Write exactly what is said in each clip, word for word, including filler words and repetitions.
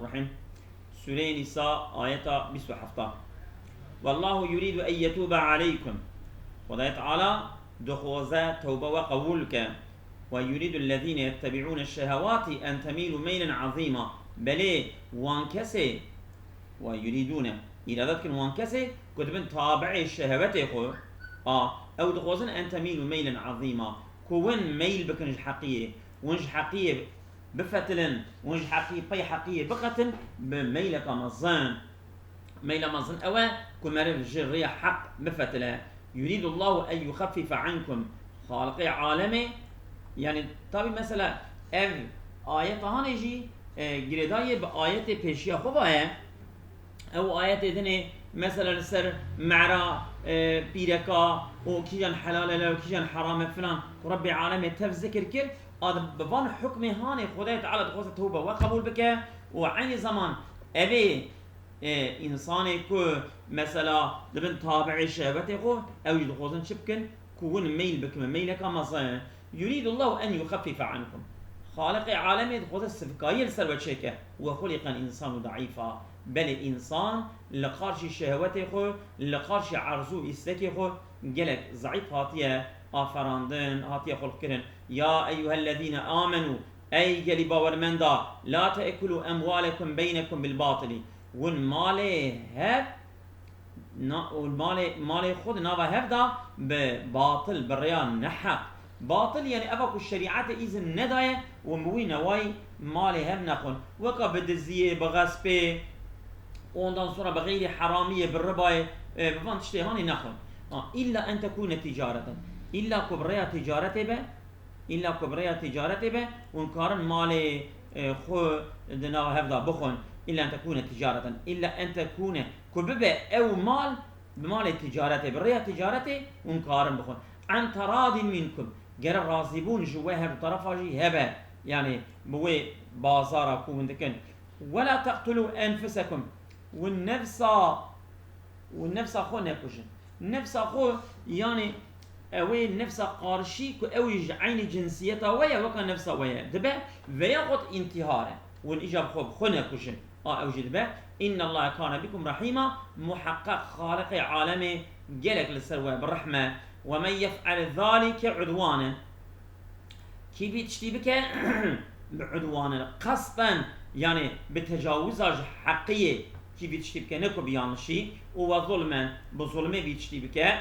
Rahîm. Sûreyê Nîsa, ayeta bîst û heft. Wallahu yuridu en yetuba aleykum. Xwedayê Teala dixwaze tewba we qebûl ke. Ve yuridu ellezîne yettebi'ûne şehewatî en temîlû meylen azîma. Belê wan kesê, ve yuridûne, îrade dikin wan kesê ku dibin tabi'ê şehewetê xwe, a, ew dixwazin en temîlû meylen azîma, ku win meyl bikin ji heqiyê, win ji heqiyê bifetilin, hûn ji heqî pey heqiyê biqetin bi meyleka mezin. Meyla mezin ew e ku meriv ji rêya heq bifetile. Yuridullahu en yuxeffife ankum. Xaliqê alemê, yani tabî mesela ev ayeta hanê jî, e, girêdayê bi ayetê pêşiya xwe ve ye. Ew ayetê dinê mesela li ser mehra, e, pîreka û kîjan helal e û kîjan heram e filan, ku Rebbê alemê tev zikir kir, a di, bi van hukmê hanê Xwedayê Teala dixwaze tewbe we qebûl bike û eynî zeman evê, e, însanê ku mesela dibin tabi'ê şehwetê xwe, ew jî dixwazin çi bikin? Ku win meyl bikin, meyleka mezin. Yuridullahu en yuxeffife ankum. Xaliqê alemê dixwaze sivikayiyê li ser we çêke. Ve xuliqel însanu daîfa. Belê însan li qarşî şehwetê xwe, li qarşî erzû û îstekê xwe gelek zeîf hatiye aferandin, hatiye xulqkirin. Ya eyyuhellezîne amenû, ey gelî bawermenda, la te'kulû emwalekum beynekum bil batilî. Win malê hev, na-, û malê, malê xwe di nava hev de bi batil, bi rêya neheq. Batil, yani eva ku şerîetê îzin nedaye û bi wî newayî malê hev nexwin. Weka bi diziyê, bi xespê, ondan sonra bi xeyrî heramiyê, bi ribayê, e, bi van tiştê hanê nexwin. Ha, illa en tekûne tîcareten. Illa ku bi rêya tîcaretê be, illa ku bi rêya tîcaretê be, hûn karin malê, e, xwe di nava hev de bixwin. Illa en tekûne tîcareten. Illa en tekûne, ku bibe ew mal, bi malê tîcaretê, bi rêya tîcaretê hûn karin bixwin. An teradin minkum. Gere razîbûn ji we her du terefa jî hebe. Yani bi wê bazara ku hûn dikin. Wela teqtulû enfusekum. Hûn nefsa, hûn nefsa xwe nekujin. Nefsa xwe, yani ew ê nefsa qarşî ku ew jî ji eynî cinsiyeta we ye, weka nefsa we ye. Dibe veya xwe intihar e. Hûn îca bi xwe, bi xwe nekujin. A ew jî dibe, "Innallaha kane bikum rahîma", muheqeq Xaliqê alemê gelek li ser we bi rehme. "Ve men yef'el zalike udwanen." Kî vî tiştî bike bi udwanen, qesten, yani bi tecawiza ji heqiyê, kî vî tiştî bike, ne ku bi yanlişî, û ve zulmen, bi zulmê vî tiştî bike,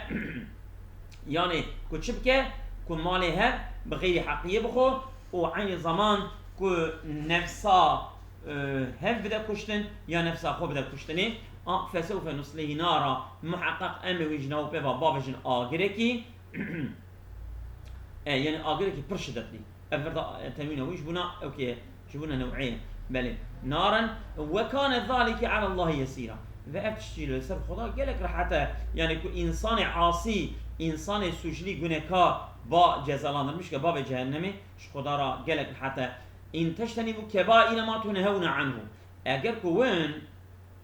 yani ku çi bike, ku malê hev bi xeyrî heqiyê bixwe û eynî zeman ku nefsa e, hev bide kuştin ya nefsa xwe bide kuştinê, a, fesewfe nuslihî nara, muheqeq em ê wî ji nav pêva bavêjin agirekî, e, yani agirekî pir şidetlî. Ev vir de, e, tenwîna wî ji bona ewkê ye, ji bona new'ê ye. Belê. Naran, "Ve kane zalike alallahî yesîra." Ve ev tiştî li ser Xweda gelek rehet e. Yani ku însanê asî, însanê sûclî, gunekar, ba cezalandiriş ke bavê cehennemê, ji Xweda re gelek rehet e. "In tectenîbû kebaîre ma tunhewne anhu." Eger ku win,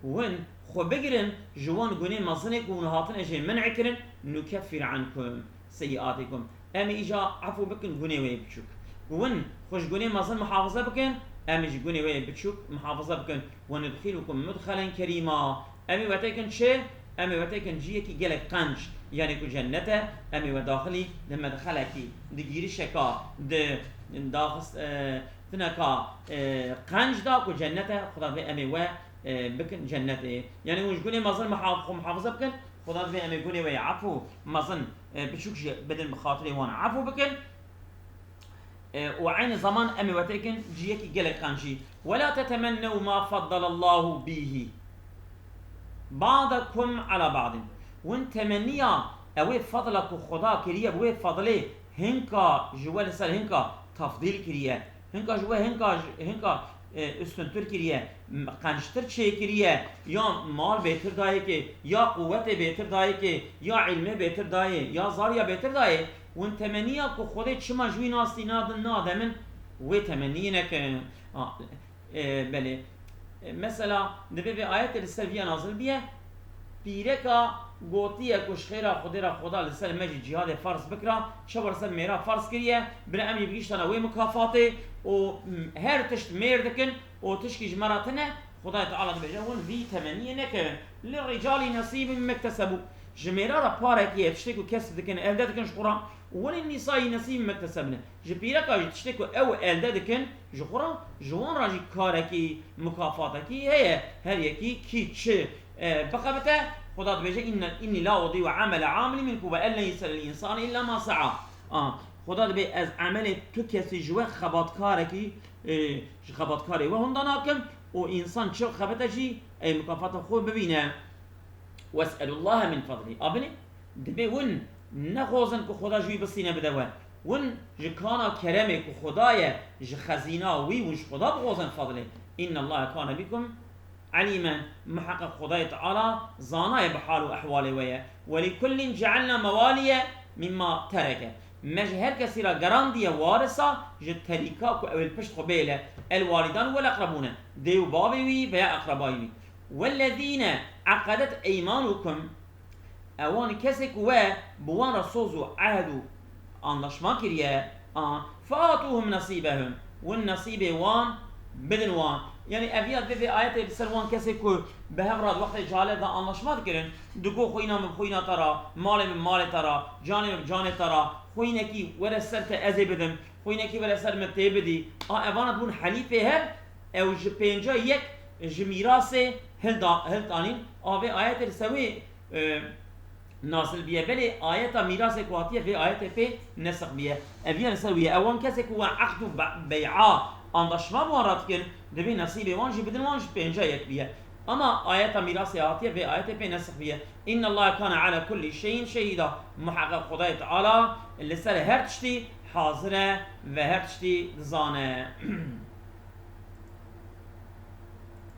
win xwe bigirin ji wan gunê mezinê ku hûn hatine jê men'e kirin, "nukeffir ankum seyyiatikum." Em ê îja efû bikin gunê wê biçûk. Ku win xwe ji gunê mezin muhafaza bikin, em ê ji gunê wê biçûk muhafaza bikin. "Ve nudxilukum mudkhalen kerîma." Em ê we têkin çi? Em ê we têkin ciyekî gelek qenc, yani ku cennet e, em ê we daxilî di medxelekî, di gîrişeka, di daxis-, e, tineka, e, qenc da ku cennet e, Xuda divê em ê we, e, bikin cennetê. Yani hûn ji gunê mezin muhaf-, xwe muhafaza bikin, Xuda divê em ê gunê we yê efû mezin, e, biçûk jî bidin bi xatirê wan efû bikin. E, û eynî zeman em ê we têkin ciyekî gelek qencî. "Wela tetemennew ma feddelallahu bîhî ba'dekum ala ba'din." Win temenniya ew ê fedla ku Xuda kiriye, bi wê fedlê hinka ji we li ser hinka tefdîl kiriye. Hinka ji we hinka ji, hinka, e, üstüntür kiriye, m-, qençtir çêkiriye, ya mal bêtir dayê kê, ya quwetê bêtir dayê kê, ya îlmê bêtir dayê, ya zariya bêtir dayê. Win temeniya ku Xwedê çima ji wî nastî nadin, nademin, wê temeniyê nekin. A, e, belê. E, mesela, divê vê ayetê li ser viya nazil biye. Pîreka gotiye ku ji xêra Xwedê re Xweda li ser me jî cîhadê ferz bikira, çawa li ser mêra ferz kiriye, bira em jî bigihîştana wê mikafatê û, m, her tişt mêr dikin û tişkî ji me re tune, Xwedayê Teala dibêje, hûn vî temenniyê nekevin. Lirricalî nesîbun mimma iktesebu. Ji mêra re parekî ye, tiştê ku kesb dikin, elde dikin ji xwe re. Û welin nisayî nesîbun mimma iktesebne. Ji pîreka jî tiştê ku ew elde dikin ji xwe re, ji wan re jî karekî, mukafatekî heye. Her yekî kî çi, e, bixebite, Xweda dibêje, "Inne, innî la udî'u amele amilî minkum ve en leyse lil insani illa ma sa'a." A, Xweda dibê, ez emelê tu kesî ji we xebatkarekî, e, ji xebatkarê we hunda nakim û însan çi xebite jî ê mukafata xwe bibîne. "Wes'elullahe min fadlî." A binê, dibê win nexwazin ku Xweda ji wî bistîne bide we. Win ji kana keremê ku Xweda ye, ji xezîna wî û ji Xweda bixwazin fadlê. "Innallahe kane bikum alîmen." Miheqeq Xwedayê Teala zanayê bi hal û ehwalê we ye. "Welikullin cealna mewaliye mimma tereke." Me ji her kesî re gerandiye warisa ji terîka ku ew ê li pişt xwe bêle. El walidan wel eqrebûne. Dê û bavê wî veya eqrebayî wî. "Wellezîne eqedet eymanukum." Ewan kesê ku we bi wan re soz û ehd û anlaşma kiriye, a, "featuhum nasîbehum." Win nesîbê wan bidin wan. Yanî ev ya vê, vê ayetê li ser wan kesê ku bi hev re wextê cale de anlaşma dikirin, digo xwîna min bi xwîna te re, malê min malê te re, canê min bi canê te re, xwînekî were ser te ez ê bidim, xwînekî were ser min tê bidî. A evana dibûn helîfê hev, ew ji pênca yek ji mîrasê hilda-, hildanîn. A vê ayetê li ser wê, e, nazil biye. Belê ayeta mîrasê ku hatiye vê ayetê pê nesix biye. Ev ya li ser wî ye. Ewan kesê ku wan ehd û be-, bey'a, anlaşma bi wan re dikin, divê nesîbê wan jî bidin wan ji pênca yek biye. Ama ayeta mîrasê hatiye vê ayetê pê nesix biye. "Innallaha kane ala kullî şeyin şehîda." Muheqeq Xwedayê Teala li ser her tiştî hazir e ve her tiştî dizane.